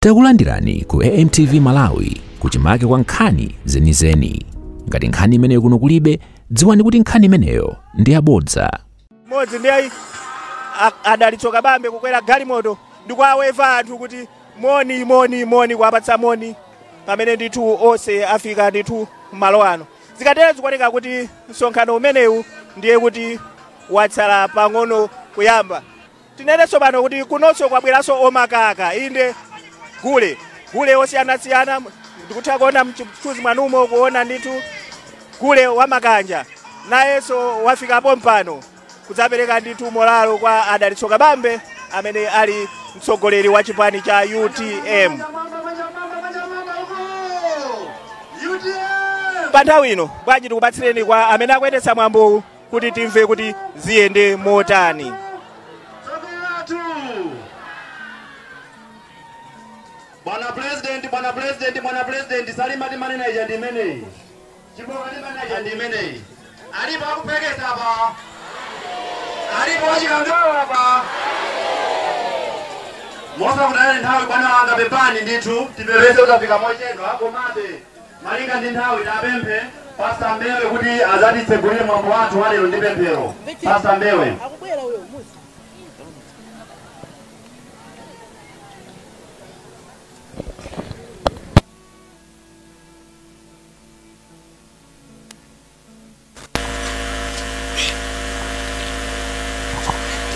Takulandirani ku AMTV Malawi kuchimake kwa nkhani zenizeni. Ngati nkhani imeneyo kuno kulibe, dziwani kuti nkhani imeneyo ndi yabodza. Modzi ndi adalitso Kabambe kukwera galimoto ndikuaweva anthu kuti moni moni moni, kuwapatsa moni pamene ndithu onse afika ndithu malo ano. Zikatero zikuoneka kuti msonkhano umenewu ndiye kuti watsala pang'ono kuyamba. Tinenenso pano kuti kunonso kwabweranso omakaka, inde gule gule osiyanasiyana. Ndikutha kuona mchithunzi mwanumo kuona ndithu gule wamakanja nayenso wafikapo mpano kudzapereka ndithu molalo kwa adalitso Kabambe amene ali mtsogoleri wa chipani cha UTM. Pa nthawi ino bwanji tikupatsireni kwa amene akuyendetsa mwambowu kuti timve kuti ziyende motani. Bwana President, Bwana President, Bwana President, Salima timanena ija ndi imeneyi. Chiboka timanena ija ndi imeneyi. Alipo akupekesa apa. Alipo wachikangawa apa. Mosakutayani nthawi bwana wanga, pepani ndithu, tipepese utafika mochedwa, komabe malinga ndi nthawi tapemphe Pastor Mbewe kuti azatitsegulire mwambo wathu wa lero ndi pemphero. Pastor Mbewe.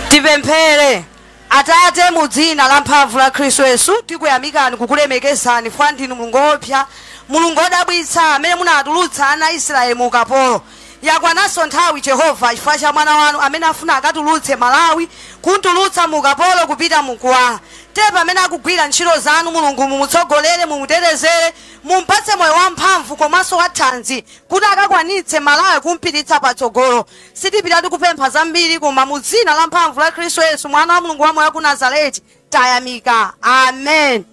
Tipemphere. Atate, mu dzina la mphamvu la Khristu Yesu, tikuyamikani, kukulemekezani, fwa ndinu Mulungu wopsa, Mulungu wodabwitsa amene munatulutsa ana a Israeli mu ukapolo. Yakwananso nthawi Jehova, chifukwa cha mwana wanu amene afuna akatulutse Malawi, kuntulutsa mu ukapolo kupita mukuwala. Te pamene akugwira ntchito zanu Mulungu, mumutsogolere, mumutetezere, mumpatse moyo wamphamvu komanso wathanzi kuti akakwanitse Malawi kumpititsa patsogolo. Sitipitatu kupempha zambiri, koma mu dzina la mphamvu la Khristu Yesu, mwana wa Mulungu wamoyo ku Nazareti, tayamika. Amen.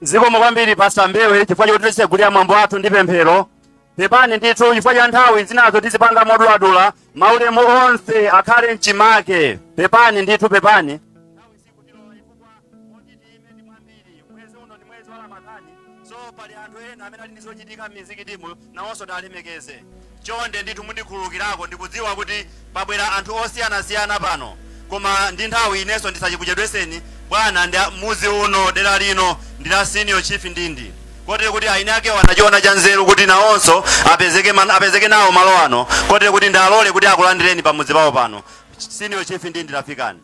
Zikomo kwambiri Pastor Mbewe chifukwa choti tisegulira mwambo wathu ndi pemphero. Pepani ndithu chifukwa cha nthawi zinazo tizipanga moduladula, maulemu onse akhale mchimake. Pepani ndithu, pepani. So pali anthu ena amene ali ndi zochitika m'mizikitimu nawonso talemekeze. Chonde ndithu mundikhululukirako, ndikudziwa kuti pabwera anthu osiyanasiyana pano, koma ndi nthawi inenso ndisachikuchedweseni bwana. Ndi muzi uno, dera lino ndi la Senior Chief Ndindi, kotero kuti aine ake wanachiona cha nzeru kuti nawonso apezeke nawo malo ano, kotero kuti ndalole kuti akulandireni pamudzi pawo pano. Senior Chief Ndindi, lafikani.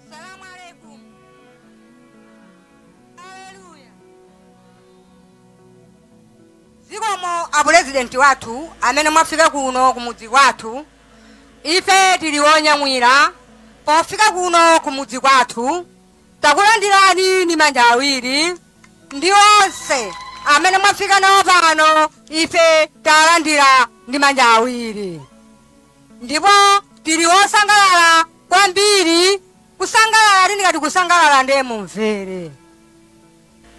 Salamu alaikum. Haleluya. Zikomo apurezidenti wathu amene mwafika kuno kumudzi kwathu. Ife tili wonyamwira pofika kuno kumudzi kwathu, takulandirani ndi manja awiri, ndi onse amene mwafika nawo pano ife talandira ndi manja awiri, ndipo tili wosangalala kwambiri. Kusangalala tindikati kusangalala ndiye mumvere.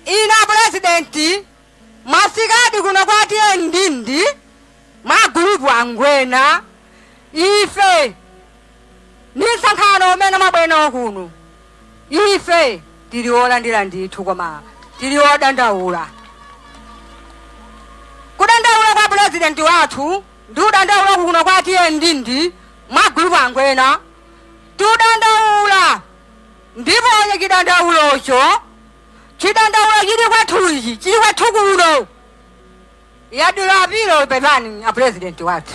Ine apurezidenti, mwafikadi kuno kwa T/A Ndindi mwa gulupu angwena, ife ni msonkhano umene mwabwera kuno, ife tili wolandira ndithu, koma tili wodandaula. Kudandaula kwa purezidenti wathu ndi kudandaula kuno kwa T/A Ndindi mwa gulupu angwena, tudandaula ndipo chidandaulocho, chidandaulo chili kwathuchi, chili kwathu kuno yadula apilo. Pepani apurezidenti wathu.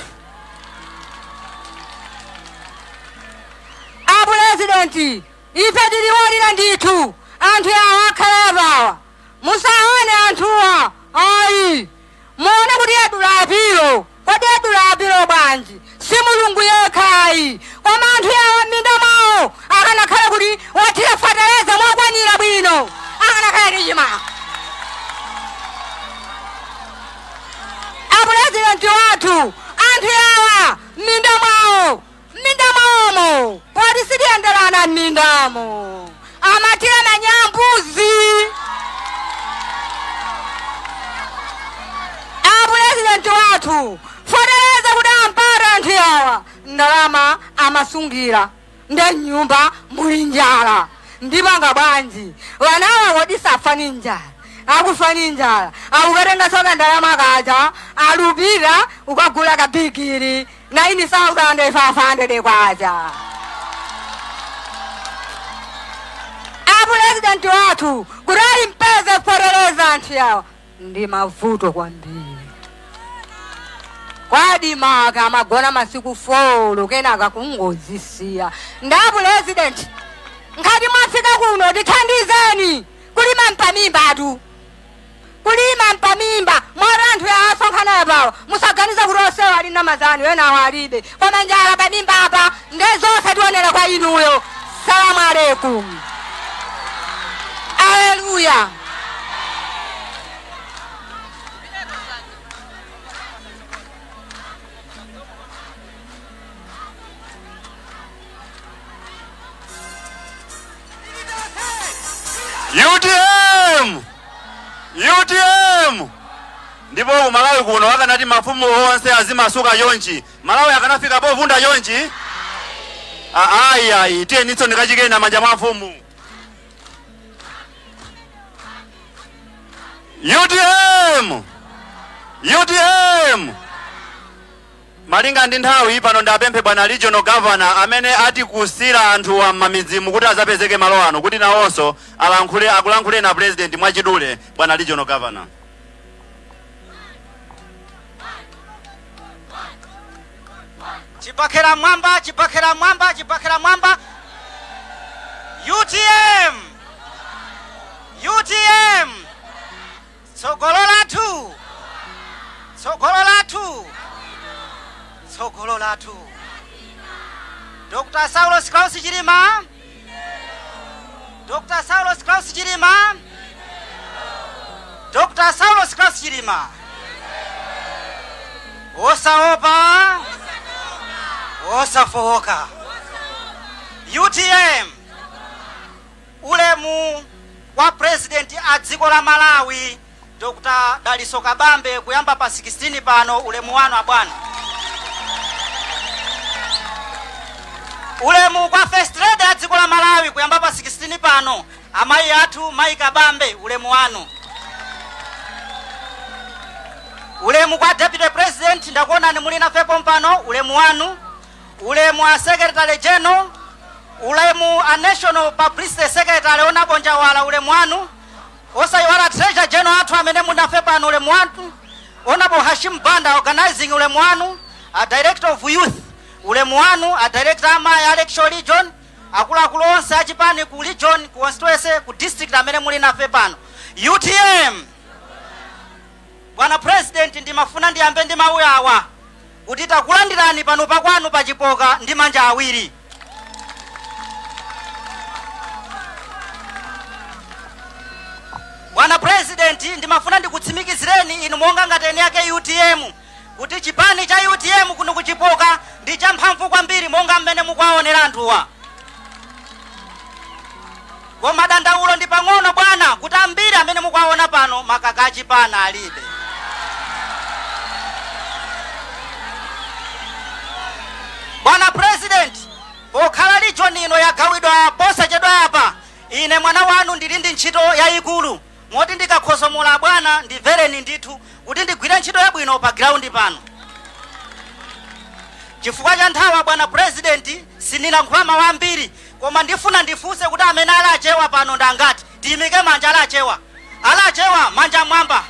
Apurezidenti, ife tiliwolira ndithu. Anthu awa akhala apawa, musaone anthuwa ayi, muone kuti yadula apilo. Kodi yadula apilo bwanji? Si Mulungu yekhayi, koma anthu awa m'minda mwawo akanakhala kuti wathira feteleza mokwanira bwino, akanakhala ndi chimanga. wathu, anthu awa m'minda mwawo, m'minda mwawomo poti sitiyenderana m'mindamo, amatira manyambuzi. Apurezidenti wathu, fotereza kuti ampata anthu awa ndalama amasungira nde nyumba muli njala. Ndipanga bwanji wanawa kodi safa ni njala? Akufa ni njala, akukatenga soka ndalama kaja alupira ukagula kabigiri 9500 kwaja. Apurezidenti wathu, kuti ali mpeze fotereza anthu awa ndi mavuto kwambiri. Kwadi maka amagona masiku 4 kenaka kungozisiya. Nda purezidenti, ngati mwafika kuno tithandizeni kulima mpamimba atu, kulima mpamimba mwati anthu asonkhana apawa musaganize kuti onsewo ali namazani, enawo alibe, koma njala pamimba apa nde zonse tionera kwa inuyo. Salamu alaikum. Aleluya. UTM! UTM! Ndipo ku Malawi kuno akanati mafumu onse azimasuka yonchi, Malawi akanafika povunda yonchi. Ayi ayi, tiyenitso ndikachikena manja mwa mfumu. UTM! UTM! Malinga ndi nthawi pano ndapemphe bwana regional governor amene atikusira anthu m'mamidzimu kuti azapezeke malo ano kuti nawonso alankhule, akulankhule na president mwachidule. Bwana regional governor. Chipakera mwamba, chipakera mwamba, chipakera mwamba. UTM! UTM! Tsogolo lathu, tsogolo lathu, tsogolo lathu. Dr. Saulos Klaus Chilima, Dr. Saulos Klaus Chilima, Dr. Saulos Klaus Chilima. Osaopa, osafowoka. UTM. Ulemu wa president a dziko la Malawi Dr. Daliso Kabambe kuyamba pa 16 pano, ulemu wanu abwana. Ulemu kwa first lady a dziko la Malawi kuyamba pa 16 pano, amayi athu Mayi Kabambe, ulemu wanu. Ulemu kwa deputy president, ndakuonani muli nafepo mpano, ulemu wanu. Ulemu a secretary general, ulemu a national publicity secretary Honorable Njawala, ulemu wanu. Osayiwala treasurer general athu amene munafe pano, ulemu wanu. Honorable Hashim Banda organizing, ulemu wanu. A director of youth, ulemu wanu. A director amayi Alex Region, akuluakulu onse achipani ku region, ku constituency, ku district amene muli nafe pano. UTM. Bwana president, ndimafuna ndiyambe ndi mawu awa kuti takulandirani pano pakwanu pachipoka ndi manja awiri. Bwana president, ndimafuna ndikutsimikizireni inu monga ngati eni ake UTM kuti chipani cha UTM kuno kuchipoka ndi champhamvu kwambiri monga mmene mukuwaonera anthuwa. Koma dandaulo ndi pang'ono bwana, kuti ambiri amene mukuwaona pano makaka achipani alibe. Bwana president, pokhala region ino yagawidwa posachedwa apa, ine mwana wanu ndili ndi ntchito yayikulu moti ndikakhosomola bwana ndimvereni ndithu kuti ndigwire ntchito yabwino pa ground pano. Chifukwa cha nthawi bwana president, sindinalankhula mawu ambiri, koma ndifuna ndifunse kuti amene alachewa pano ndangati? Tiyimike manja alachewa, alachewa manja mwamba,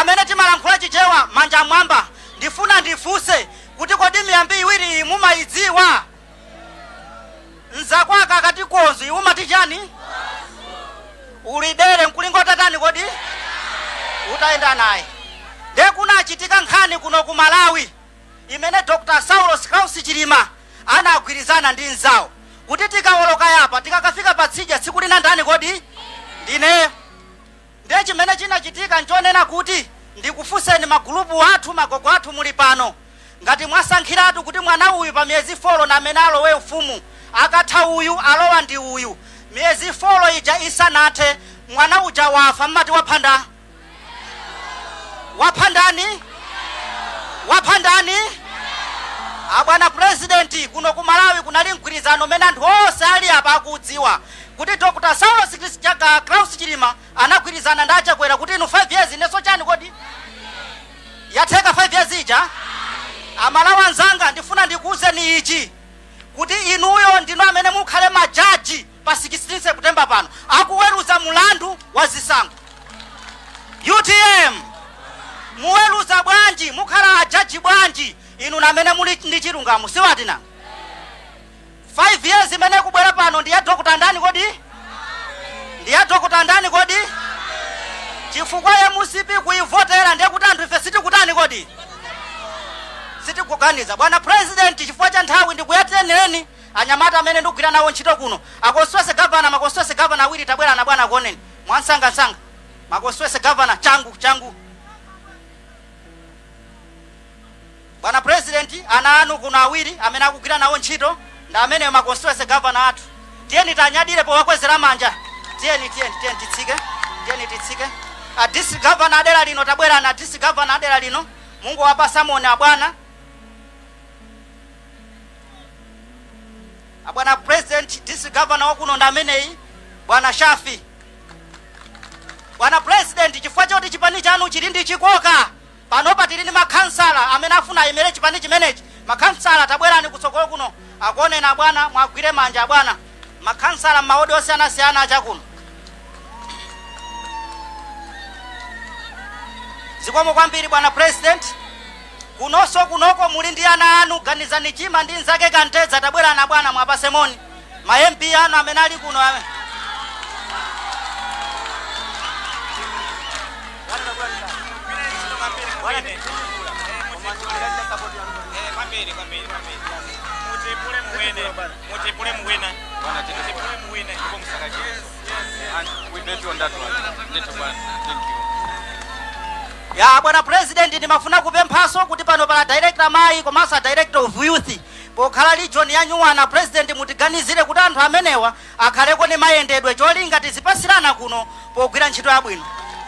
amene timalankhula chichewa manja mwamba. Ndifuna ndifunse kuti kodi miyambi iwiri iyi mumayidziwa? Nzakwaka akati konzo iwe umati chani? Ulidere nkulingo tatani kodi? Utayenda naye. Ndiye kunachitika nkhani kuno ku Malawi imene Dr. Saulos Klaus Chilima anagwirizana ndi nzawo kuti tikawoloka yapa tikakafika patsidya tsiku lina ndani kodi? Ndineyo. Ndiye chimene chinachitika nchonena kuti Ndikufunseni magulupu athu, magogo athu muli pano, ngati mwasankhiratu kuti mwana uyu pa miyezi 4 na amene alowe ufumu, akatha uyu alowa ndi uyu, miyezi 4 ija isanathe mwana uja wafa, mmati waphanda waphandani waphandani? Abwana president, kuno ku Malawi kunali mgwirizano umene anthu onse ali apa akudziwa kuti Dr. Saulos Klaus Chilima anagwirizana ndi Achakwera kuti inu 5 years inenso chani kodi yatheka 5 years ija. Amalawi anzanga, ndifuna ndikuwuzeni ichi kuti inuyo ndinu amene mukhale majaji pa 16 September pano akuweruza mulandu wa zisankho. UTM muweruza bwanji? Mukhala ajaji bwanji inu namene muli ndi chilungamo? Siwati nanga 5 years imene kubwera pano ndi ya Dr. ndani kodi? Ndi ya Dr. ndani kodi? Chifukwa ya MCP kuivotera ndiye kuti anthu ife sitikutani kodi? Sitikuganiza. Bwana president, chifukwa cha nthawi ndikuyatendereni anyamata amene ndikugwira nawo ntchito kuno, akonswese governor, makonswese governor awiri tabwera na bwana kuoneni mwansangasanga, makonswese governor changu changu. Bwana president, ana anu kuno awiri amene akugwira nawo ntchito ndi amene makonswese governor athu. Tiyeni tanyadire powakwezera manja. Tiyeni tiyeni tiyeni titsike, tiyeni titsike. A district governor adera lino tabwera na district governor adera lino, Mungu wapasa moni abwana. Abwana president, district governor wakuno ndi ameneyi bwana Shafi. Bwana president, chifukwa choti chipani chanu chili ndi chikoka panopa tili ndi makhansala amene afuna ayimire chipani chimenechi. Makhansala tabwerani kutsogolo kuno akuonena bwana, mwagwire manja bwana. Makhansala m'mawodi osiyanasiyana achakuno. Zikomo kwambiri bwana president. Kunonso kunoko muli ndi ana anu, Ganizani Chima ndi nzake Kantedza, tabwerana bwana mwapase moni. Ma MP anu amene ali kuno ame. Ya bwana president, ndimafuna kupemphaso kuti pano pala director mayi komanso director of youth pokhala region ya nyuwana. President, mutiganizire kuti anthu amenewa akhaleko ndi mayendedwe cholinga tizipasirana kuno pogwira ntchito yabwino.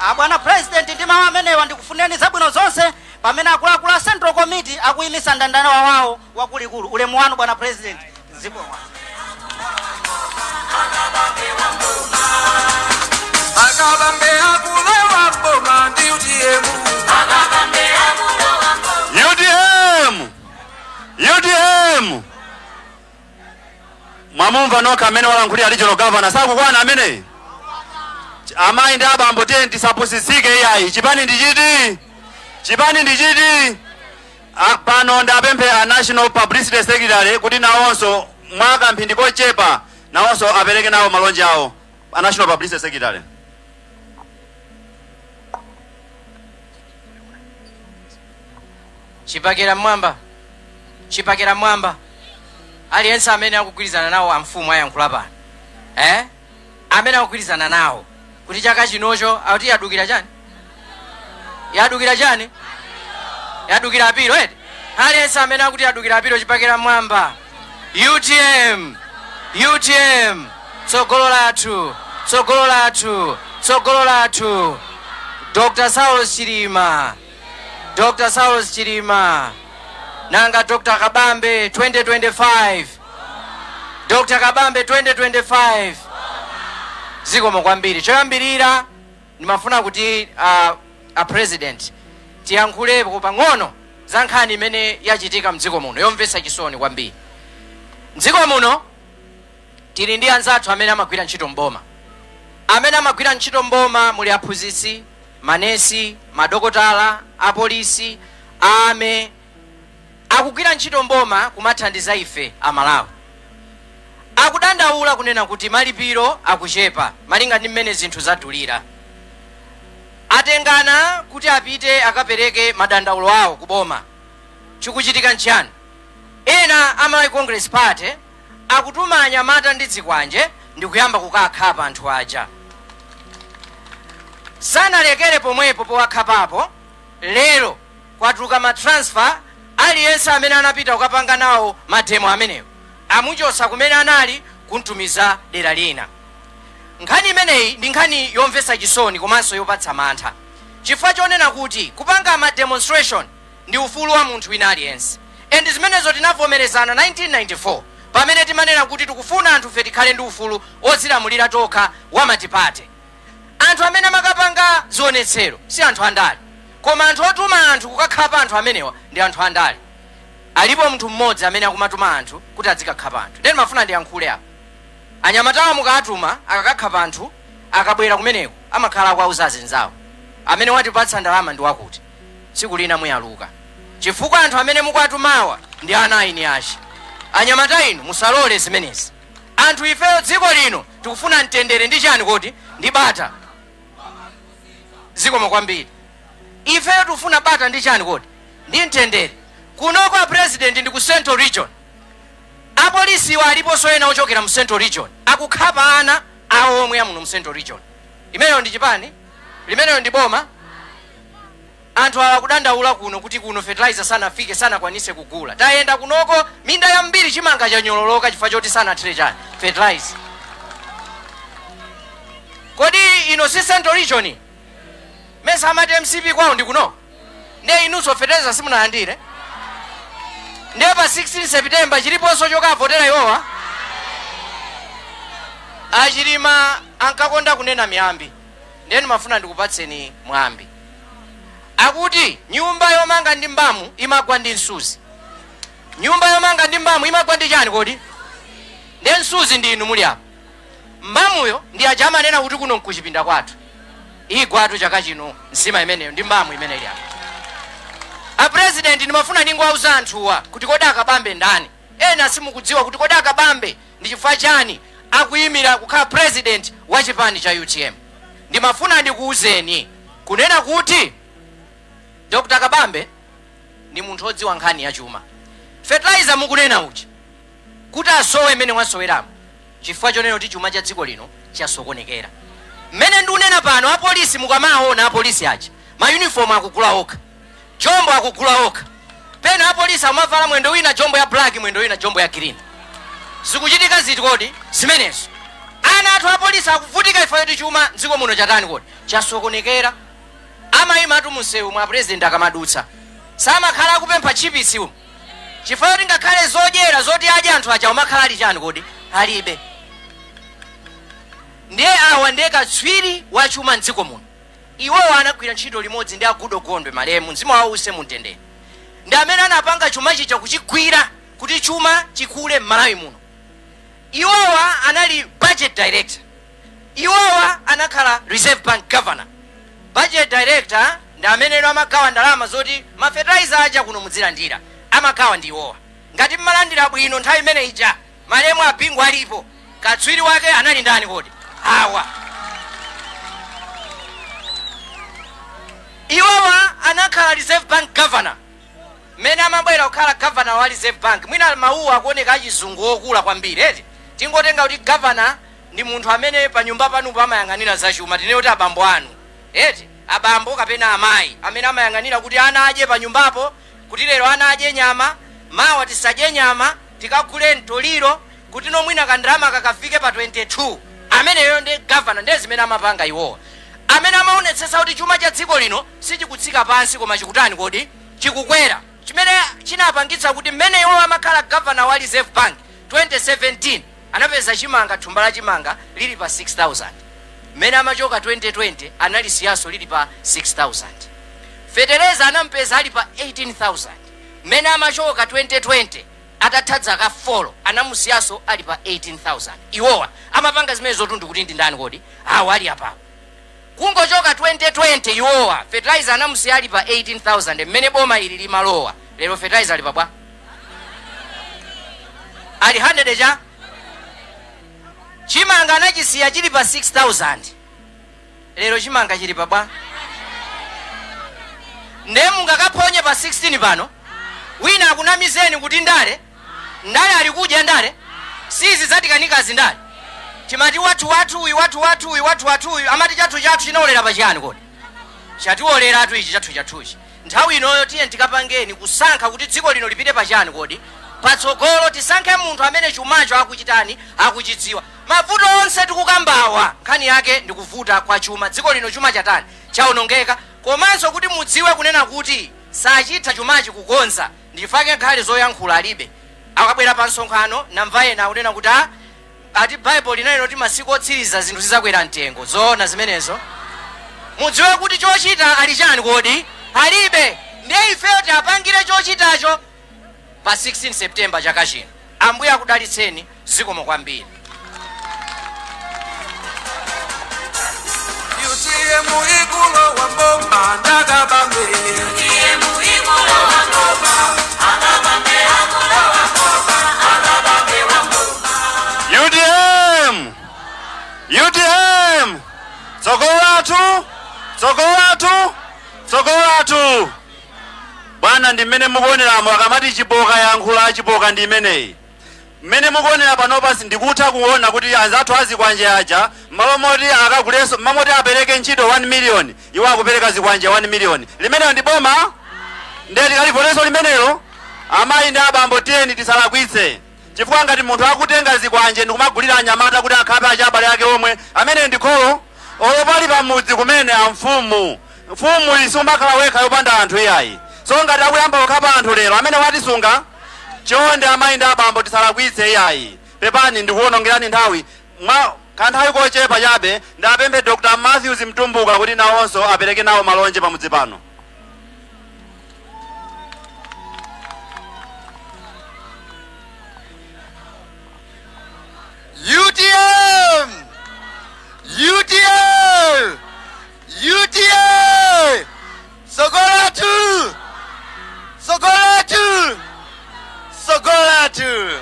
Abwana president, ndi mawu amenewa ndikufuneni zabwino zonse pamene akuluakulu a Central Committee akuyimisa ndandanda wawo wakulikulu. Ulemu wanu bwana president. Zikomo. UTM UTM mwamumva nokha amene walankhulira regional governor sakukwana amene. Amayi ndi abambo, tiye tisapusitsike iyayi. Chipani ndi chiti? Chipani ndi chiti? Pano ndapemphe a national publicity secretary kuti nawonso mwakamphindi kochepa nawonso apereke nawo malonje awo. A national publicity secretary. Chipakera mwamba, chipakera mwamba. Aliyense amene akugwirizana nawo amfumu ayankhula pano, amene akugwirizana nawo kuti chaka chinocho akuti yadukira chani, yadukira chani, yadukira apilo eti. Aliyense amene akuti yadukira apilo, chipakera mwamba. UTM, UTM, tsogolo lathu, tsogolo lathu, tsogolo lathu. Dr. Saulos Chilima, Dr. Saulos Chilima. Nanga Dr. Kabambe 2025, Dr. Kabambe 2025. Zikomo kwambiri. Choyambirira ndimafuna kuti a president tiyankhulepo pang'ono za nkhani imene yachitika mdziko muno yomvetsa chisoni kwambiri. Mdziko muno tili ndi anzathu amene amagwira ntchito mboma. Amene amagwira ntchito mboma muli aphunzitsi, manesi, madokotala, apolisi, ame akugwira ntchito mboma kumathandiza ife amalawi. Akudandaula kunena kuti malipiro akuchepa malinga ndi mmene zinthu zadulira. Atengana kuti apite akapereke madandaulo awo kuboma. Chikuchitika nchiyani? Ena a Malawi Congress Party akutuma anyamata ndi zikwanje ndi kuyamba kukakhapa anthu aja. Sanalekere pomwepo powakhapapo, Lero kwatuluka ma transfer, aliyense amene anapita kukapanga nawo mademo amenewo amuchosa kumene anali kuntumiza dera lina. Nkhani imeneyi ndi nkhani yomvetsa chisoni komanso yopatsa mantha, chifukwa chonena kuti kupanga ma demonstration ndi ufulu wa munthu wina aliyense, and zimenezo tinavomerezana 1994 pamene timanena kuti tikufuna anthu fe tikhale ndi ufulu odzilamulira tokha wa multiparty. Anthu amene amakapanga zionetsero si anthu andale, koma anthu otuma anthu kukakhapa anthu amenewa ndi anthu andale. Alipo munthu mmodzi amene akumatuma anthu kuti azikakhapa anthu. Then mafuna ndiyankhule apa, anyamatawa mukatuma akakakhapa anthu, akabwera kumeneko amakhala akuauza azinzawo, amene watipatsa ndalama ndi wakuti. Tsiku lina muyaluka, chifukwa anthu amene mukuatumawa ndi ana aini achi. Anyamata inu, musalole zimenezi. Anthu ifeyo dziko lino tikufuna mtendere ndi chani kodi? Ndi bata. Zikomo kwambiri. Ifeyo tikufuna bata ndi chani kodi? Ndi mtendere. Kunoko a president ndi ku Central Region, apolisiwa aliponso ena ochokera mu Central Region akukhapa ana awo omwe amuno mu Central Region. Imeneyo ndi chipani? Limeneyo ndi boma? Anthu awa kudandaula kuno kuti kuno fertilizer sanafike, sanakwanise kugula. Tayenda kunoko, minda yambiri chimanga chanyololoka chifukwa choti sanathire chani? Fertilizer. Kodi ino si Central Region? Mesa amati MCP kwawo ndi kuno? Ndiye inunso fertilizer simunalandire? Ndiye pa 16 September chiliponso chokavotera iwowa? Achilima ankakonda kunena miyambi, ndiye ndimafuna ndikupatseni mwambi. Akuti nyumba yomanga ndi mbamu imagwa ndi msuzi. Nyumba yomanga ndi mbamu imagwa ndi chani kodi? Ndiye msuzi ndi inu muli apa, mbamuyo ndi aja amanena kuti kuno nkuchipinda kwathu. Igwatu chaka chino nsima imeneyo ndi mbamu imene ili apa. A president, ndimafuna ndingowauza anthuwa kuti kodi akabambe ndani? Ena simukudziwa kuti kodi akabambe ndi chifukwa chani akuyimira kukhala president wa chipani cha UTM. Ndimafuna ndikuwuzeni kunena kuti Dr Kabambe ndi munthu odziwa nkhani ya chuma. Fertilizer mukunena uja kuti asowe mmene wasoweramo chifukwa chonena kuti chuma cha dziko lino chasokonekera. Mmene ndikunena pano, apolisi mukamaona apolisi aja, mayunifomu akugula okha, jombo akugula okha. Pena apolisi amavala mwendo wina jombo ya black, mwendo wina jombo ya green. Zikuchitika ziti kodi zimenezo? Ana athu apolisi akuvutika chifukwa choti chuma mdziko muno chatani kodi? Chasokonekera. Amayima atu munsewu mwa president akamadutsa, samakhala akupempha chipisi umu chifukwa choti ngakhale zodyera zoti adye anthu aja umakhala ali chani kodi? Alibe. Ndiye awa ndiye katswiri wa chuma mdziko muno. Iwowo anagwira ntchito limodzi ndi agudo Gondwe, malemu, mzimu wawo use mumtendere, ndi amene anapanga chuma chija kuchigwira kuti chuma chikule m'Malawi muno. Iwowa anali budget director, iwowa anakhala Reserve Bank governor. Budget director ndi amene amagawa ndalama zoti mafetilizer aja kuno mudzilandira, amagawa ndi iwowa. Ngati mmalandira bwino nthawi imene ija malemu apingo alipo, katswiri wake anali ndani kodi? Awa. Iwowa anakhala Reserve Bank governor. Mmene amabwera kukhala governor wa Reserve Bank, mwina mawuwa akuoneka achizungu okula kwambiri eti, tingotenga kuti governor ndi munthu amene pa nyumba panupo amayang'anira zachuma. Tinene kuti abambo anu eti, abambo kapena amayi amene amayang'anira kuti ana adye pa nyumbapo, kuti lero ana adye nyama, mawa tisadye nyama, tikagule mtoliro, kuti nomwina kandalama kakafike pa 22. Ameneyo ndi governor. Ndiye zimene amapanga iwowa, amene amaonetsetsa kuti chuma cha dziko lino sichikutsika pansi koma chikutani kodi? Chikukwera. Chimene chinapangitsa kuti mmene iwo amakhala governor wa Reserve Bank 2017 anapeza chimanga, thumba la chimanga lili pa 6000. Mmene amachoka 2020 analisiyaso lili pa 6000. Fetereza anampeza ali pa 18000. Mmene amachoka 2020, atatha zaka 4, anamusiyaso ali pa 18000. Iwowa amapanga zimene zotundu kuti ndi ndani kodi? Awa ali apapo. Kungochoka 2020 iwowa fertilizer anamusiya ali pa 18000. Mmene boma ili limalowa lero, fertilizer ali pabwa? Ali 100 cha. Chimanga anachisiya chili pa 6000. Lero chimanga chili pabwa? Ndiye mungakaphonye pa 16 pano, wina akunamizeni kuti ndale ndale ali kudya ndale sizi zatikanikazi ndale. Timati wathu wathu uyu, wathu wathu uyu, wathu wathu uyu, amati chathu chathu chinawolera pachiyani kodi? Chatiwoleratu ichi chathu chathuchi. Nthawi inoyo tiye tikapangeni kusankha kuti dziko lino lipite pachani kodi patsogolo. Tisankhe munthu amene chumacho akuchitani, akuchidziwa. Mavuto onse tikukambawa, nkhani yake ndikuvuta kwa chuma. Dziko lino chuma chatani, chawonongeka. Komanso kuti mudziwe kunena kuti sachitha chumachi kukonza, ndifake nkhale zoyankhula alibe. Akabwera pa msonkhano namva ena akunena kuti ati Baibulo linali loti masiku otsiriza zinthu zizakwera mtengo. Zoona zimenezo? Mudziwe kuti chochita ali chani kodi alibe. Ndiye ifeyo tiapangire chochitacho pa 16 September chaka chino. Ambuye akudalitseni, zikomo kwambiri. UTM ikulowa mboma ndakabambe. UTM ikulowa mboma, akabambe akulowa mboma, akabambe wa mboma. UTM! UTM! Tsogolatu! Tsogolatu! Tsogolatu! Bwana, ndi mmene mukuoneramo akamati chipoka yankhula, chipoka ndi imeneyi. Mmene mukuonera panopa, ndikutha kuona kuti anzathu azikwanje aja, malo moti akagulenso, malo moti apereke ntchito 1 million, iwo akupereka zikwanje 1 million. Limeneyo ndi boma? Ndiye tikalivotenso limenelo? Amayi ndi abambo, tiyeni tisalakwitse, chifukwa ngati munthu akutenga zikwanje ndikumagulira anyamata kuti akhape achabale ake omwe, amene ndi kholo olo pali pamudzi kumene amfumu, mfumu isumakhala wekha yopanda anthu iyayi. So ngati akuyamba kukhapa anthu lero, amene watisunga? Chonde amayi ndi abambo, tisalakwitse iyayi. Pepani ndikuwonongerani nthawi mwa kanthawi kochepa chabe. Ndapemphe Dr Matthews Mtumbuka kuti nawonso apereke nawo malonje pamudzi pano. UTM! UTM! UTM! Sogolatu! Sogolatu! Sogolatu!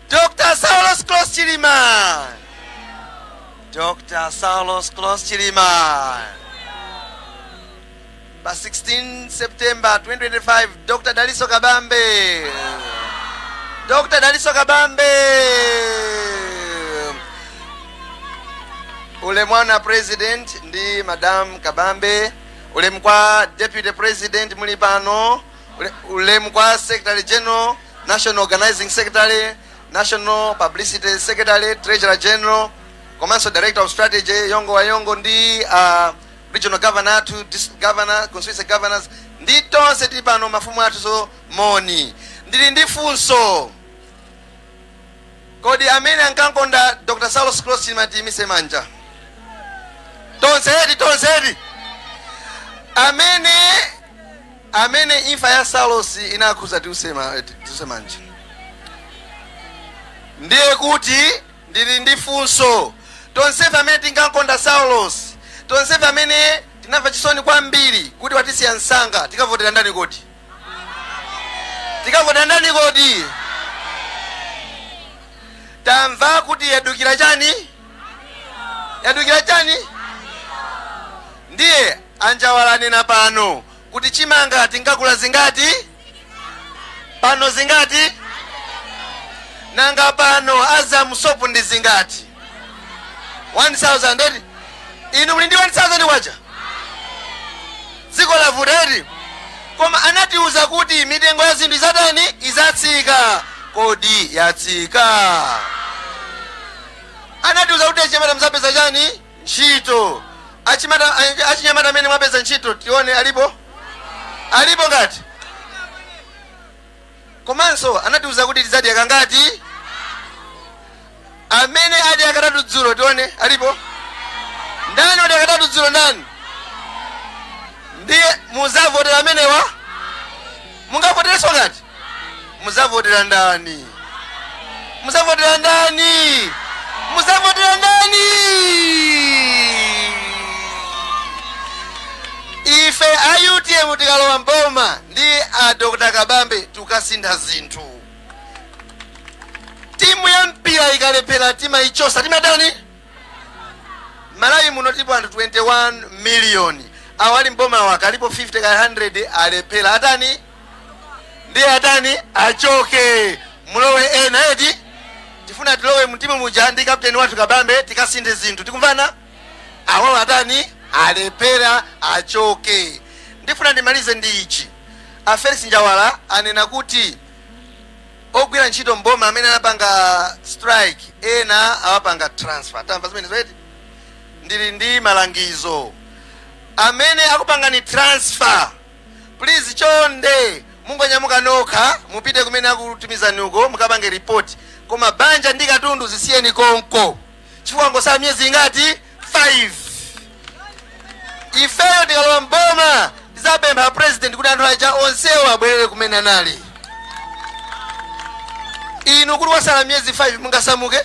Dr. Saulos Klaus Chilima! Dr. Saulos Klaus Chilima! Pa 16 September 2025, Dr. Daliso Kabambe! Dr. Daliso Kabambe! Ule mwana president ndi Madam Kabambe, ulemu kwa deputy president muli pano, ulemu kwa secretary general, national organizing secretary, national publicity secretary, treasurer general, komanso director of strategy Yongo wa Yongo, ndi regional governor athu, district governor, constituency governors, ndi tonse tili pano, mafumu athu, so moni. Ndili ndi funso. Kodi amene ankankonda Dr. Saulos Klaus Chilima tiyimise manja tonse edi, tonse edi. Amene imfa ya Saulos inakhuza, tiuse manja. Ndiye kuti ndili ndi funso. Tonsefe amene tinkankonda Saulos, tonsefe amene tinamva chisoni kwambiri kuti watisiya msanga, tikavotera ndani kodi? Tikavotera ndani kodi? Tamva kuti yadukira chani, yadukira chani. Ndiye anjawalanena pano kuti chimanga tingakula zingati pano? Zingati? Nanga pano Azam soap ndi zingati? 1000 eti? Inu muli ndi 1000 kwacha? Dziko lavuta eti? Koma anatiuza kuti mitengo ya zinthu izatani? Izatsika. Kodi yatsika? Anatiuza kuti achinyamata muzapeza chani? Ntchito. Achinyamata amene mwapeza ntchito tione, alipo? Alipo ngati? Komanso anatiuza kuti tizadya kangati? Amene adya katatu dzulo tione, alipo? Ndani wadya katatu dzulo? Ndani? Ndiye muzavotera amenewa? Mungavoterenso ngati? Muzavotera ndani? Muzavotera ndani? Muzavotera ndani? Ife a UTM tikalowa mboma ndi a Dr Kabambe, tukasintha zinthu. Timu ya mpira ikalephera timayichosa, timatani? Malawi muno tipo anthu 21 miliyoni. Awo ali mboma waka alipo 50 ka 100, alephera, atani? Ndiye atani? Achoke, mulowe ena eti. Tifuna tilowe mtimu muja ndi kapteni wathu Kabambe, tikasinthe zinthu. Tikumvana? Awawo atani? Alephera, achoke. Ndifuna ndimalize ndi ichi. A Felix Njawala anena kuti ogwira ntchito mboma amene anapanga strike ena awapanga transfer. Tamva zimene zoeti? Ndili ndi malangizo. Amene akupangani transfer, please chonde mungonyamuka nokha mupite kumene akutumizani uko mukapange report, koma banja ndi katundu zisiyeni konko, chifukwa ngosala miyezi ingati? 5. Ifeyo tikalowa mboma tizapempha president kuti anthu aja onsewo abwerere kumene anali. Inu kuti wasala miyezi 5 mungasamuke?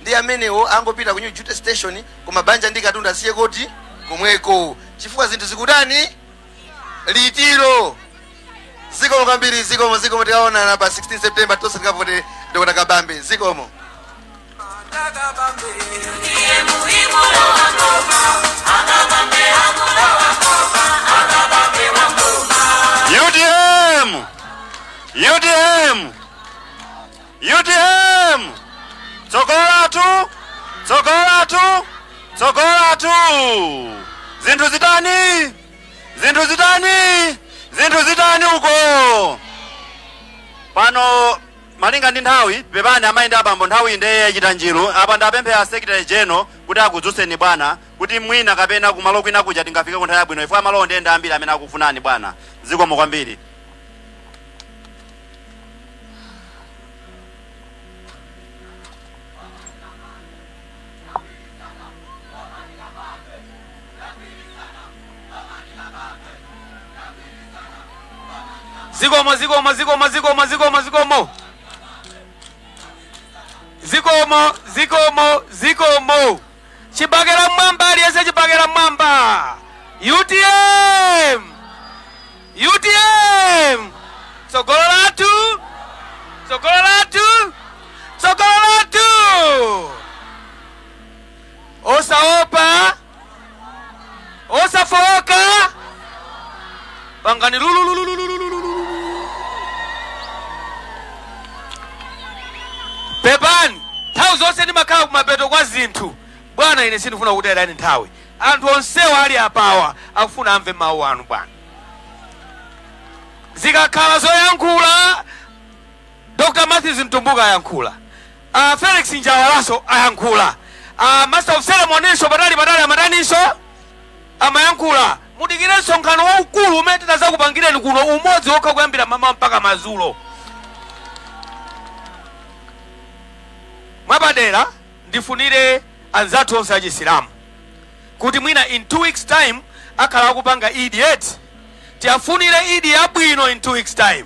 Ndi amenewo angopita ku New Duty Station, koma banja ndi katundu asiye koti komweko, chifukwa zinthu zikutani litiro. Zikomo kwambiri, zikomo, zikomo. Tikaonana pa 16 September tonse tikavote Dr. Kabambe. Zikomo. UTM! UTM! UTM! Tsogola tu! Tsogola tu! Tsogola tu! Zinthu zitani? Zinthu zitani? Zinthu zitani uko? Pano malinga ndi nthawi, pepani amayi ndi abambo, nthawi ndeye yachita njiru. Apa ndapemphera secretary general kuti akudzutseni bwana, kuti mwina kapena kumalo kwina kuja tingafike ku nthawi yabwino, ifo amalo ndende ambiri amene akufunani bwana. Zikomo kwambiri. Zikomo, zikomo, zikomo, zikomo, zikomo, zikomo, zikomo, zikomo, zikomo. Chibakera mwamba, aliyese chibakera mwamba. UTM, UTM, tsogolo lathu, tsogolo lathu, tsogolo lathu. Osaopa, osafoka, pangani lululululululu. Pepani, nthawi zonse ndimakhala kumapeto kwa zinthu bwana. Ine sindifuna kutayirani nthawi. Anthu onsewa ali apawa akufuna amve mawu anu bwana. Zikakhala zoyankhula, Dr. Matthews Mtumbuka ayankhula, Felix Njawalaso ayankhula, master of ceremonyso patali patali amataninso amayankhula. Mudikire msonkhano waukulu umene titazakupangireni kuno, umodzi wokha kuyambira mama mpaka madzulo. Mwapadera ndifunire anzathu onse achisilamu kuti mwina in 2 weeks time akhala akupanga Eid yet. Tiafunire Eid yabwino in 2 weeks time.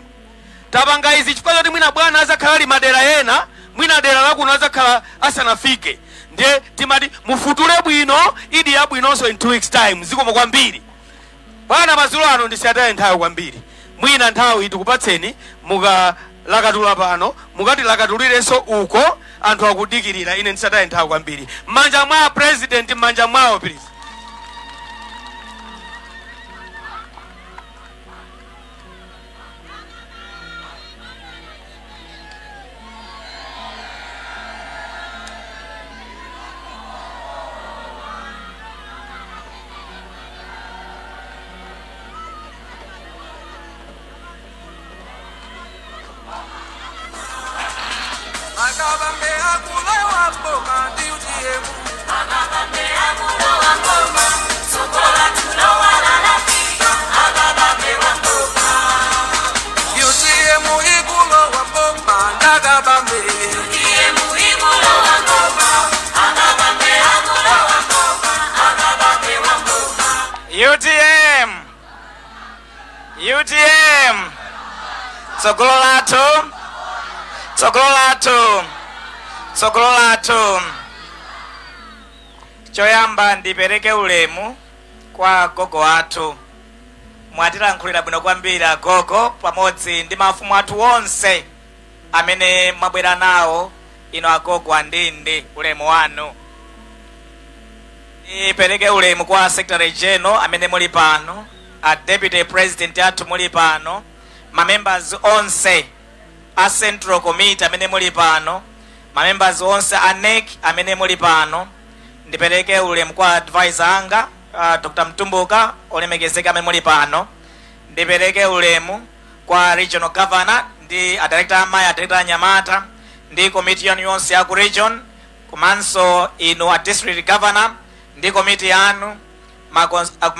Tapanga izi chifukwa choti mwina bwana azakhala ali madera ena, mwina dera lakuno azakhala asanafike, ndiye timati mufutule bwino Eid yabwinonso in 2 weeks time. Zikomo kwambiri bwana. Madzulo ano ndisataye nthawi kwambiri, mwina nthawi tikupatseni mukalakatula pano, mukatilakatulirenso uko, anthu akudikirira. Ine ndisataye nthawi kwambiri. M'manja mwa president, m'manja mwawo please. Akabambe akulowa mboma ndi UTM. Akabambe akulowa mboma, tsogola tulowa lalafika. Akabambe wa mboma. UTM ikulowa mboma, ndakabambe. UTM ikulowa mboma, akabambe akulowa mboma, akabambe wa mboma. UTM, UTM, tsogolo lathu, tsogolo lathu, tsogolo lathu. Choyamba ndipereke ulemu kwa gogo athu. Mwatilankhulira bwino kwambiri agogo, pamodzi ndi mafumu athu onse amene mwabwera nawo. Ino agogo andindi, ulemu wanu. Ndipereke ulemu kwa secretary general amene muli pano, a deputy president athu muli pano, ma members onse a central committee amene muli pano, ma members onse a NEC amene muli pano. Ndipereke ulemu kwa advisor anga Dr. Mtumbuka, olemekezeka amene muli pano. Ndipereke ulemu kwa regional governor ndi a director amayi, a director anyamata ndi komiti yanu yonse ya ku region, komanso inu a district governor ndi komiti yanu, ma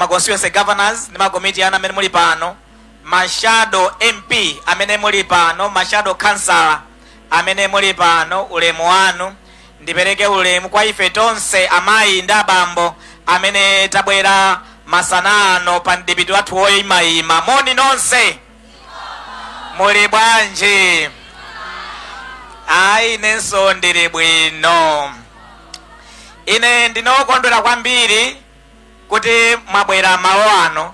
constituency governors ndi makomiti yanu amene muli pano, ma shadow MP amene muli pano, ma shadow councillor amene muli pano, ulemu wanu. Ndipereke ulemu kwa ife tonse amayi ndi abambo amene tabwera masana ano pa mdipiti wathu woyimayima. Moni nonse, muli bwanji? Ayi, inenso ndili bwino. Ine ndinokondwera kwambiri kuti mwabwera malo ano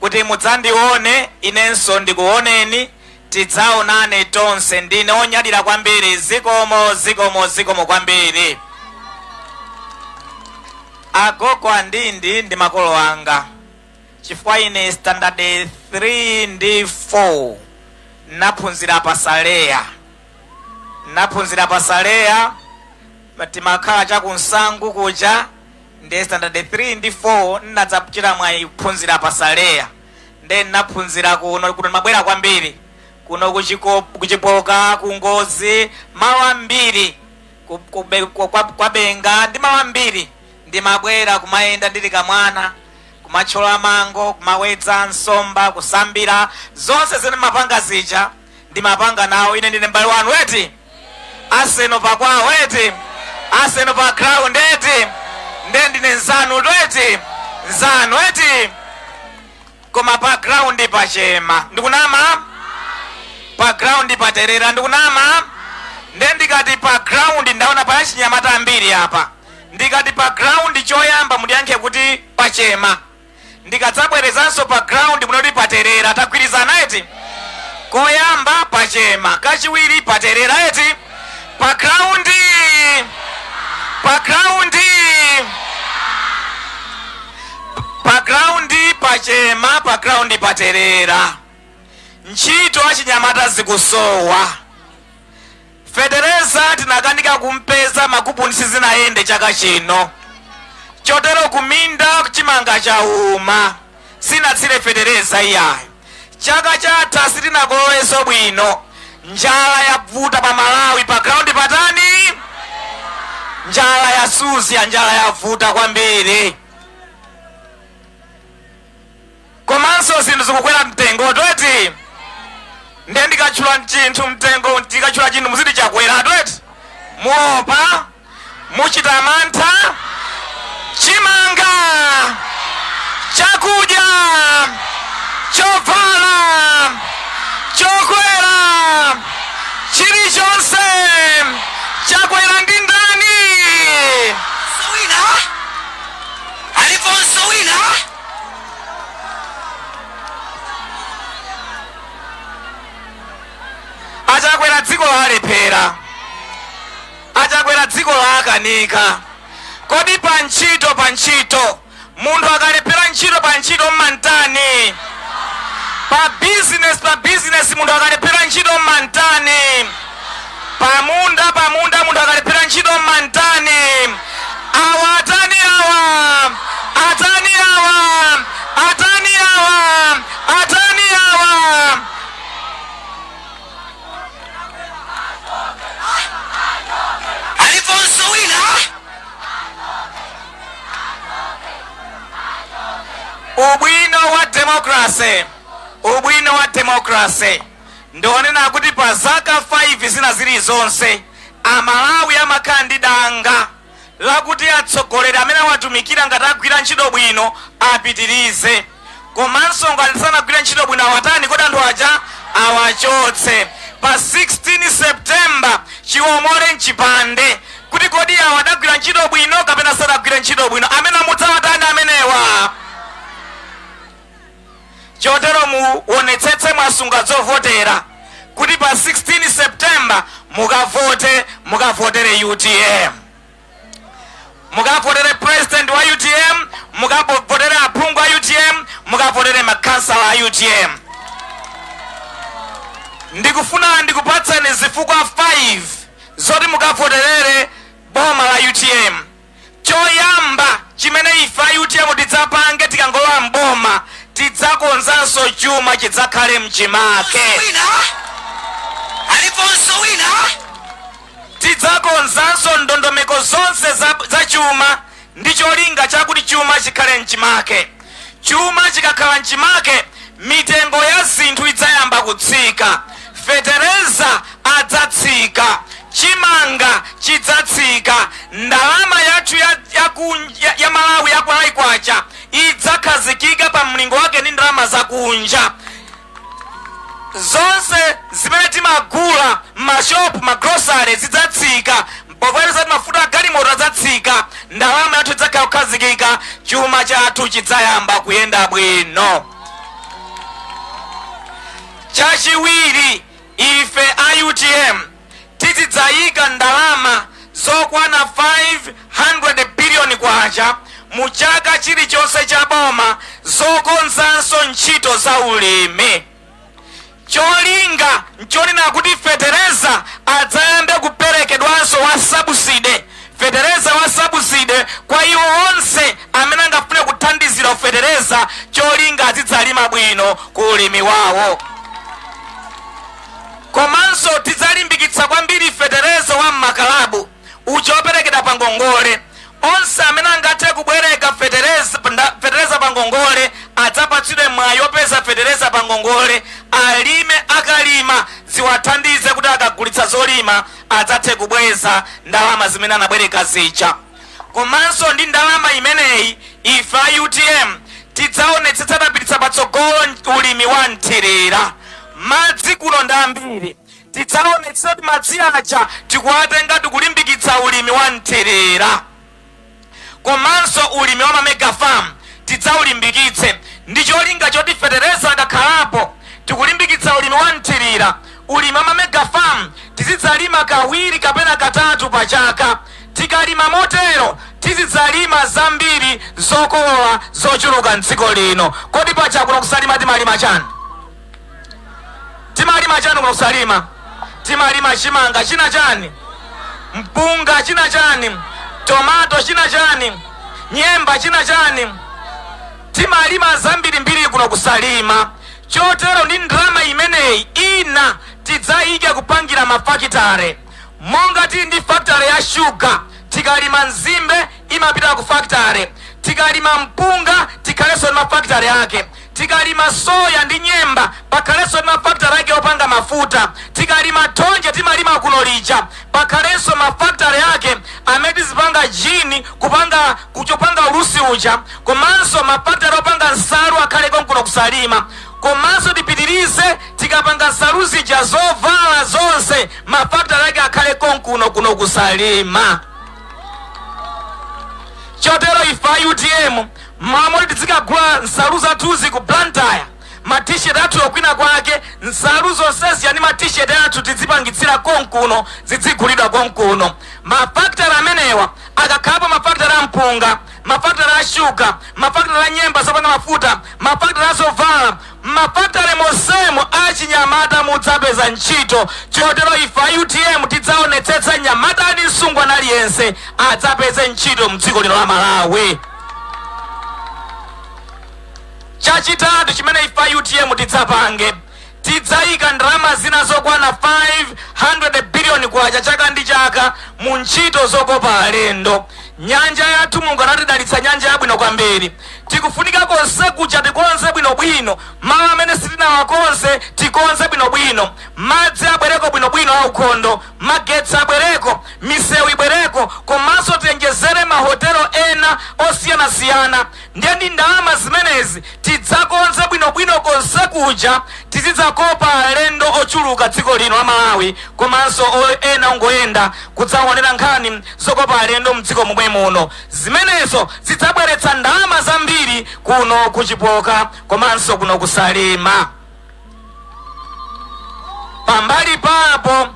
kuti mudzandione, inenso ndikuoneni, tidzaonane tonse. Ndine onyadira kwambiri. Zikomo, zikomo, zikomo kwambiri. Agogo andindi ndi makolo anga, chifukwa ine standard 3 ndi 4 naphunzira pasaleya, naphunzira pasaleya, timakhala chakunsangu kuja. Ndi standard 3 ndi 4 nnadzachita mwayi kuphunzira pasaleya, nde naphunzira kuno. Kuno mabwera kwambiri, kuno kuchipoka, kungozi, malo ambiri, kwabenga ndi malo ambiri ndimabwera kumayenda ndili kamwana, kumathyola mango, kumawedza nsomba, kusambira, zonse zimene mapanga zija ndimapanga nawo. Ine ndine m'bale wanu eti, Arsenal pakwawo eti, Arsenal pa ground eti, nde ndine nzanu eti, nzanu eti. Koma pa ground pachema, ndikunama? Pa ground paterera, ndikunama? Nde ndikati pa ground, ndaona pa chinyamata ambiri apa. Ndikati pa ground, choyamba mudiyankhe kuti pachema. Ndikadzabwerezanso pa ground, munoti paterera. Tagwirizana eti? Koyamba pachema, kachiwiri paterera eti? Pa ground, pa ground, pa ground pachema, pa ground paterera. Ntchito achinyamata zikusowa, fetereza tinakanika kumpeza, makuponi sizinayende chaka chino, chotero kuminda chimanga chauma, sinatsire fetereza iyayo. Chaka chatha sitinakololenso bwino, njala yavuta pa Malawi. Pa ground patani? Njala yasuziya, njala yavuta kwambiri, komanso zinthu zikukwera mtengo tweti. Ndiye ndikatchula chinthu mtengo, ndikatchula chinthu muziti chakwera tweti, muopa, muchita mantha. Chimanga, chakudya, chovala, chokwera, chilichonse chakwera ndi ndani? Wina aliponso wina. Achakwera dziko lalephera, achakwera dziko laakanika. Kodi pa ntchito, pa ntchito munthu akalephera ntchito, pa ntchito mmantani? Pa business, pa business munthu akalephera ntchito mmantani? Pamunda, pamunda munthu akalephera ntchito mmantani? Awa atani? Awa atani? Awa atani? Awa atani? Awa. Aliponso wina. Ubwino wa democracy, ubwino wa democracy ndionena kuti pa zaka 5 zina zilizonse Amalawi amakhala ndi danga lakuti atsogoleri amene awatumikira ngati agwira ntchito bwino apitirize, komanso ngati sanagwira ntchito bwino awatani? Kodi anthu aja awachotse. Pa 16 September chiwomole mchipande kuti kodi awa adagwira ntchito bwino kapena sadagwira ntchito bwino, amene mudzawatani amenewa. Chotero muonetsetse mwasunga zovotera kuti pa 16 September mukavote, mukavotere UTM, mukavotere president wa UTM, mukavotere aphungu a UTM, mukavotere makhansala a UTM. Ndikufuna ndikupatseni zifukwa 5 zoti mukavoterere boma la UTM. Choyamba, Chimene ife a UTM tidzapange tikangolowa mboma, tidzakonzanso chuma chidzakhale mchimake. Wina aliponso wina. Tidzakonzanso ndondomeko zonse za chuma ndi cholinga chakuti chuma chikhale mchimake. Chuma chikakhala mchimake, mitengo ya zinthu idzayamba kutsika, fetereza adzatsika, chimanga chidzatsika, ndalama yathu ya Malawi ya Malawi kwacha idzakhazikika pa mlingo wake ndi ndalama zakunja. Zonse zimene timagula m'mashopu, magrosare, zidzatsika, popeza mafuta agalimoto adzatsika, ndalama yathu idzakhala kukhazikika, chuma chathu chidzayamba kuyenda bwino. Chachiwiri, ife a UTM tizidzayika ndalama zokwana 500 biliyoni kwacha mu chaka chilichonse cha boma zokonzanso ntchito za ulimi. Cholinga nchonena kuti fetereza adzayambe kuperekedwanso wa subsidy, fetereza wa subsidy kwa iwo onse amene angafune kuthandizira fetereza, cholinga azidzalima bwino ku ulimi wawo. Komanso tidzalimbikitsa kwambiri fetereza wa m'makalabu uja woperekedwa pa ngongole. Onse amene angathe kubwereka fetereza pa ngongole adzapatsidwe mwayi wopeza fetereza pa ngongole, alime, akalima ziwathandize kuti akagulitsa zolima adzathe kubweza ndalama zimene anabwereka zija. Komanso ndi ndalama imeneyi ife a UTM tidzaonetsetsa tapititsa patsogolo ulimi wa mthirira. Madzi kuno ndi ambiri, tidzaonetsetsa kuti madzi aja tikuwatenga tikulimbikitsa ulimi wa mthirira. Komanso ulimi wa mamega farm tidzaulimbikitse ndi cholinga choti fetereza akakhalapo tikulimbikitsa ulimi wa mthirira. Ulimi wa mamega farm tizidzalima kawiri kapena katatu pa chaka. Tikalima motero tizidzalima zambiri zokolola zochuluka mdziko lino. Kodi pacha kuno kusalima timalima chani? Timalima chani kuno kusalima? Timalima chimanga, china chani? Mpunga, china chani? Tomato, china chani? Nyemba, china chani? Timalima zambirimbiri kuno kusalima. Chotero ndi ndalama imeneyi ina tidzayike kupangira mafakitare. Monga tili ndi factory ya shuga, tikalima nzimbe imapita ku factory, tikalima mpunga tikhalenso ndi mafakitare ake, tikalima soya ndi nyemba pakhalenso ndi mafakitare ake opanga mafuta, tikalima thonje timalima kuno lija pakhalenso mafakitare ake amene tizipanga jini kupanga kuchopanga ulusi uja, komanso mafakitare opanga nsalu akhaleko kuno kusalima. Komanso tipitirize tikapanga nsalu zija zovala zonse mafakitare ake akhale konkuno kuno kusalima. Chotero ife a UTM mamoti tizikagula nsalu zathuzi ku Blantyre, ma t-shirt athu okwina kwake, nsalu zonsezi yani ma t-shirt athu tizipangitsira konkuno, zizigulidwa konkuno. Mafakitare amenewa akakhalapo mafakitare a mpunga, mafakitare a shuga, mafakitare a nyemba zopanga mafuta, mafakitare a zovala, mafakitare monsemo achinyamata mudzapeza ntchito. Chotero ife a UTM tidzaonetsetsa nyamata ndi msungwana aliyense adzapeze ntchito mdziko lino la Malawi. Chachitatu chimene ife a UTM tidzapange, tidzayika ndalama zina zokwana 500 biliyoni kwacha chaka ndi chaka mu ntchito zokopa alendo. Nyanja yathu Mulungu anatidalitsa nyanja yabwino kwambiri, tikufunika konse kuja tikonze bwinobwino, malo amene sitinawakonze tikonze bwinobwino, madzi abwereko bwinobwino aukhondo, magetsi abwereko, misewu ibwereko, komanso tiyenjezere mahotelo ena osiyanasiyana. Ndiye ndi ndalama zimenezi tidzakonze bwinobwino konse kuja, tizidzakopa alendo ochuluka dziko lino la Malawi, komanso ena ongoyenda kudzaonera nkhani zokopa alendo mdziko momwe muno. Zimenezo zidzabweretsa ndalama zambiri kuno kuchipoka komanso kuno kusalima. Pambali papo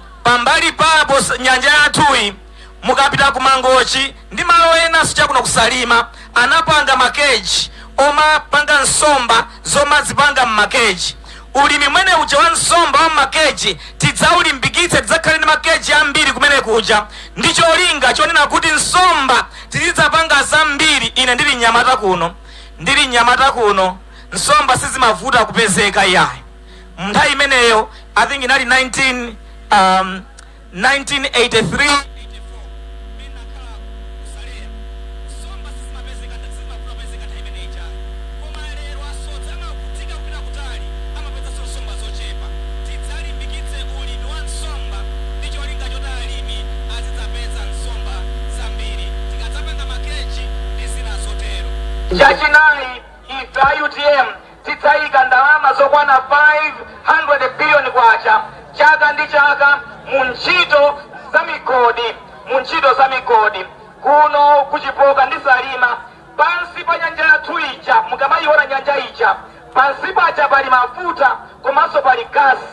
nyanja yathuyi mukapita ku Mangochi ndi malo ena sichakuno kusalima anapanga makeji omapanga nsomba zomazipanga mmakeji. Ulimi umene uja wa nsomba wa makeji tidzaulimbikitse, tidzakhale ndi makeji ambiri kumene kuja, ndi cholinga chonena kuti nsomba tizidzapanga zambiri. Ine ndili mnyamata kuno, ndili mnyamata kuno, nsomba sizimavuta kupezeka iyayi. Nthawi imeneyo, I think inali 1983. Chachinayi, ife a UTM tidzayika ndalama zokwana 500 billion kwacha chaka ndi chaka mu ntchito za migodi, mu ntchito za migodi kuno kuchipoka ndi Salima. Pansi pa nyanja yathu ija, mukamayiona nyanja ija, pansi paja pali mafuta komanso pali gasi,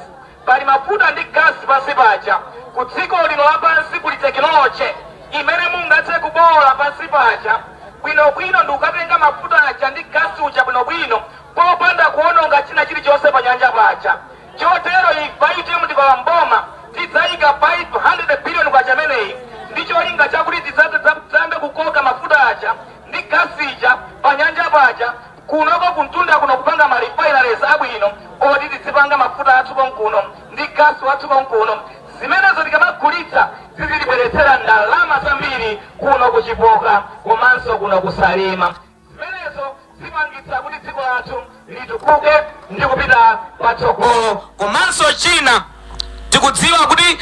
pali mafuta ndi gasi pansi paja. Ku dziko lino lapansi kuli technology imene mungathe kubola pansi paja bwinobwino ndi kukatenga mafuta aja ndi gasi uja bwinobwino popanda kuononga china chilichonse pa nyanja paja. Chotero ife a UTM tikalowa mboma tidzayika 500 billion kwacha ameneyi ndi cholinga chakuti tidzayambe kukoka mafuta aja ndi gasi ija pa nyanja paja kunoko kuntunda kuno, kupanga ma refineries abwino oti tizipanga mafuta athu konkuno ndi gasi wathu konkuno. Zimenezo tikamagulitsa zizitibweretsera ndalama zambiri kuno kuchipoka komanso kuno kusalima. Zimenezo zipangitsa kuti dziko lathu litukuke ndi kupita patsogolo. Komanso china, tikudziwa kuti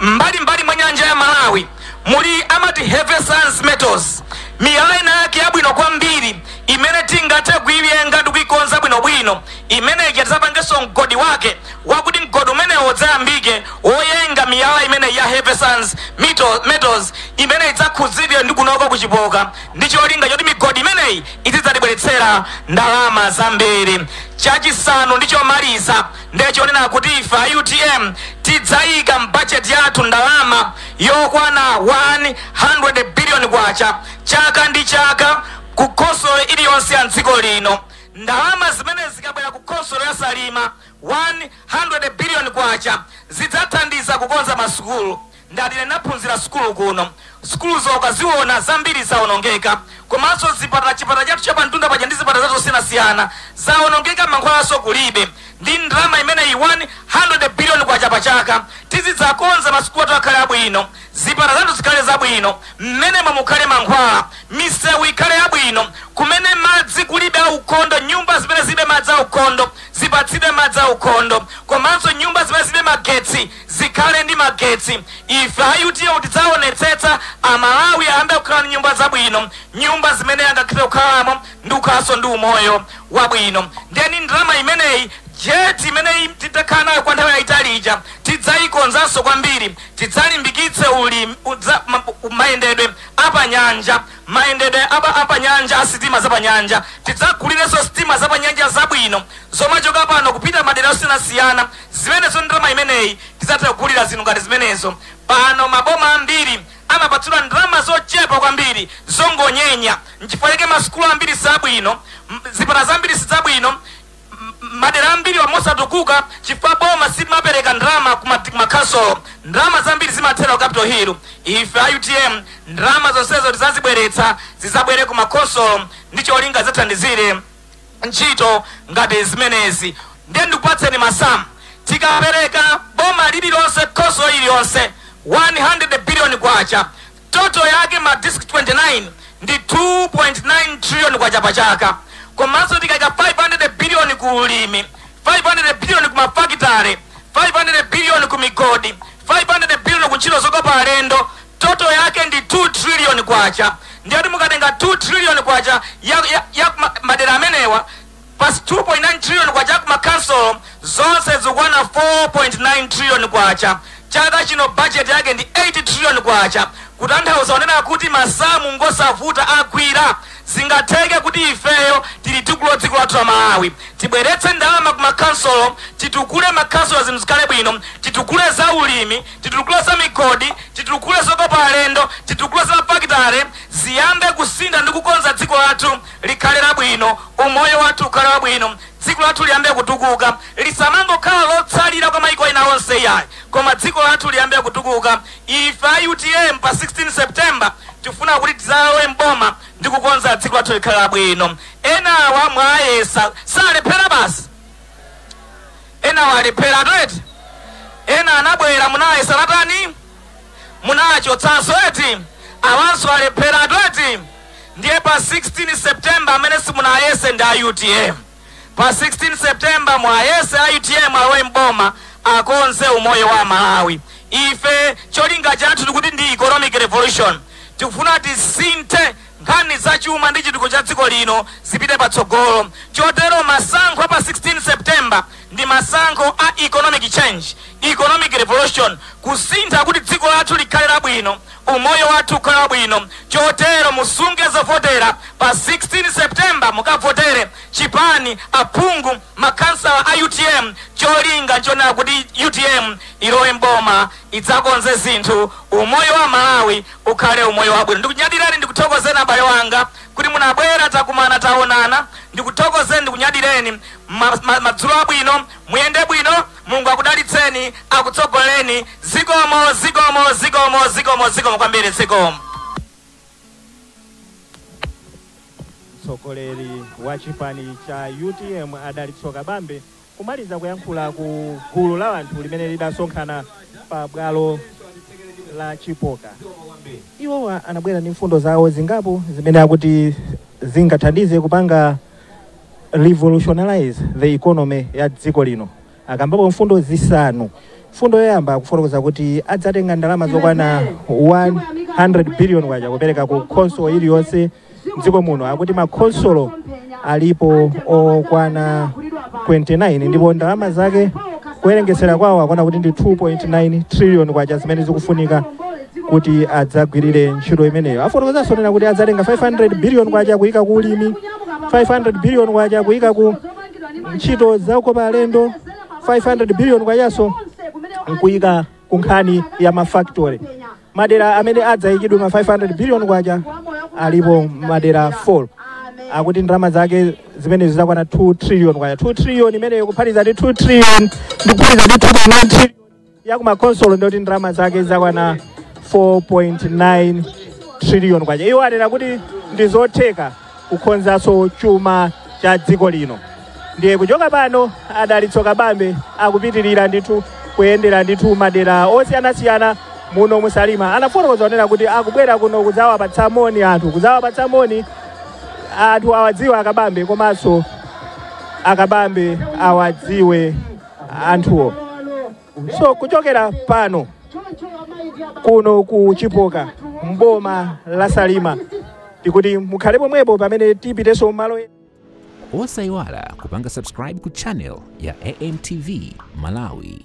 mbalimbali mwa nyanja ya Malawi muli amati heavy science metals, miyala ina yake yabwino kwambiri imene tingathe kuiyenga ndi kuikonza bwinobwino. Imeneyi tidzapangenso mgodi wake wakuti mgodi umenewo udzayambike woyenga miyala imene ya heavy sands metals imene idzakhuzidwe ndi kunoko kuchipoka, ndi cholinga choti migodi imeneyi izidzatibweretsera ndalama zambiri. Chachisanu ndi chomaliza ndiye chonena kuti ife a UTM tidzayika m'bajeti yathu ndalama yokwana 100 billion kwacha chaka ndi chaka ku khonsolo iliyonse ya mdziko lino. Ndalama zimene zikabwera ku khonsolo ya Salima, 100 billion kwacha, zidzathandiza kukonza masukulu. Ndati naphunzira sukulu kuno, sukulu ukaziona zambiri zawonongeka, komanso zipatala, chipatala chathu chapamtunda paja ndi zipatala zosiyanasiyana zawonongeka, mankhwalanso kulibe. Ndi ndalama imeneyi, 100 billion kwacha pachaka, tizidzakonza masukulu athu akhale abwino, zipatala zathu zikhale zabwino, mmenemo mukhale mankhwala, misewu ikhale yabwino, kumene madzi kulibe aukhondo, nyumba zimene zilibe madzi aukhondo zipatsidwe madzi aukhondo, komanso nyumba zimene zilibe magetsi zikhale ndi magetsi. Ife a UTM tidzaonetsetsa Amalawi ayambe kukhala ndi nyumba zabwino, nyumba zimene angakhale kukhalamo ndi kukhalanso ndi umoyo wabwino. Ndeni ndalama imeneyi, jetty imeneyi titakhala nayo kwa nthawi yayitali ija tidzayikonzanso kwambiri. Tidzalimbikitse ulimi, mayendedwe apanyanja, mayendedwe apanyanja a sitima zapanyanja. Tidzagulirenso sitima zapanyanja zabwino zomachoka pano kupita madera osiyanasiyana. Zimenezo ndalama imeneyi tidzatha kugulira zinthu ngati zimenezo. Pano maboma ambiri amapatsidwa ndalama zochepa kwambiri zongonyenya, nchifukwa chake masukulu ambiri sabwino, zipatala zambiri sizabwino, madera ambiri wamosatukuka, chifukwa boma simapereka ndalama ku makhonsolo. Ndalama zambiri zimathera ku Capital Hill. Ife a UTM ndalama zonsezo tidzazibweretsa, zizabwere ku makhonsolo ndi cholinga zidzathandizire ntchito ngati zimenezi. Ndiye ndikupatseni masamu. Tikapereka boma lililonse, khonsolo iliyonse, 100 billion kwacha, total yake ma district 29 ndi 2.9 trillion kwacha pachaka. Komanso tikayika 500 billion ku ulimi, 500 billion ku mafakitale, 500 billion ku migodi, 500 billion ku ntchito zokopa alendo, total yake ndi 2 trillion kwacha. Ndiyati mukatenga 2 trillion kwacha ya madera amenewa pasi 2.9 trillion kwacha ku makhansolo, zonse zikwana 4.9 trillion kwacha. Chaka chino budget yake ndi 8 trillion kwacha, kutanthauza onena kuti masamu ngosavuta agwira. Zingatheke kuti ifeyo tili tukula dziko lathu la Malawi, tibweretse ndalama ku makhansolo, titukule makhansolo, zinthu zikhale bwino, titukule za ulimi, titukule za migodi, titukule zokopa alendo, titukule za mafakitale, ziyambe kusintha ndi kukonza dziko lathu likhale labwino, umoyo wathu ukhale wabwino, dziko Dziko lathu liyambe kutukuka, lisamangokhala lotsalira kwa maiko ena onse iyayi, koma dziko lathu liyambe kutukuka. Ife a UTM pa 16 September tifuna kuti tidzalowe mboma ndi kukonza dziko lathu likhale labwino. Enawa mwayesa salephera basi, enawa alephera eti, ena anabwera munayesa natani munachotsanso eti, awanso alephera eti. Ndiye pa 16 September amene simunayese ndi a UTM. Pa 16 September mwayese a UTM alowe mboma akonze umoyo wa Malawi. Ife cholinga chathu ndikuti ndi economic revolution. Tikufuna tisinthe nkhani za chuma ndi chitukuko cha dziko lino zipite patsogolo. Chotero masankho pa 16 September ndi masankho a economic change, economic revolution, kusintha kuti dziko lathu likhale labwino, umoyo wathu ukhale wabwino. Chotero musunge zovotera pa 16 September, mukavotere chipani, aphungu, makhansala a UTM. Cholinga chonena kuti UTM ilowe mboma idzakonze zinthu, umoyo wa Malawi ukhale umoyo wabwino. Ndikunyadireni, ndikuthokozeni abale wanga kuti munabwera, takumana, taonana. Ndikuthokozeni, ndikunyadireni. Madzulo abwino, muyende bwino, Mulungu akudalitseni, akutsogolereni. Zikomo, zikomo, zikomo, zikomo, zikomo kwambiri, zikomo. Mtsogoleri wa chipani cha UTM Adalitso Kabambe kumaliza kuyankhula ku gulu la anthu limene lidasonkhana pa bwalo la Chipoka. Iwowa anabwera ndi mfundo zawo zingapo zimene akuti zingathandize kupanga revolutionize the economy ya dziko lino. Akambapo mfundo zisanu. Mfundo yoyamba akufotokoza kuti adzatenga ndalama zokwana 100 billion kwacha kupereka ku khonsolo iliyonse mdziko muno. Akuti makhonsolo alipo okwana 29 ndipo ndalama zake kuwerengesera kwawo akwana kuti ndi 2.9 trillion kwacha zimene zikufunika kuti adzagwirire ntchito imeneyo. Afotokozanso nena kuti adzatenga 500 billion kwacha kuyika ku ulimi, 500 billion kwacha kuyika ku ntchito zakukopa alendo, 500 billion kwachaso nkuyika ku nkhani ya mafactory. Madera amene adzayikidwe ma 500 billion kwacha alipo madera 4. Akuti ndalama zake zimene zizakwana 2 trillion kwacha. 2 trillion imeneyo kuphatikiza ndi 2 trillion ndi kuphatikiza ndi 2.9 trillion ya kumakonsolo, ndikuti ndalama zake zizakwana 4.9 trillion kwacha. Iwo anena kuti ndi zotheka kukonzanso chuma cha dziko lino. Ndiye kuchoka pano Adalitso Kabambe akupitirira ndithu kuyendera ndithu madera osiyanasiyana muno musalima. Anafotokoza kunena kuti akubwera kuno kudzawapatsa moni anthu, kudzawapatsa moni anthu awadziwe Akabambe, komanso Akabambe awadziwe anthuwo. So kuchokera pano kuno ku Chipoka mboma la Salima, tikuti mukhale pomwepo pamene tipitenso malo. Osayiwala kupanga subscribe ku channel ya AMTV Malawi.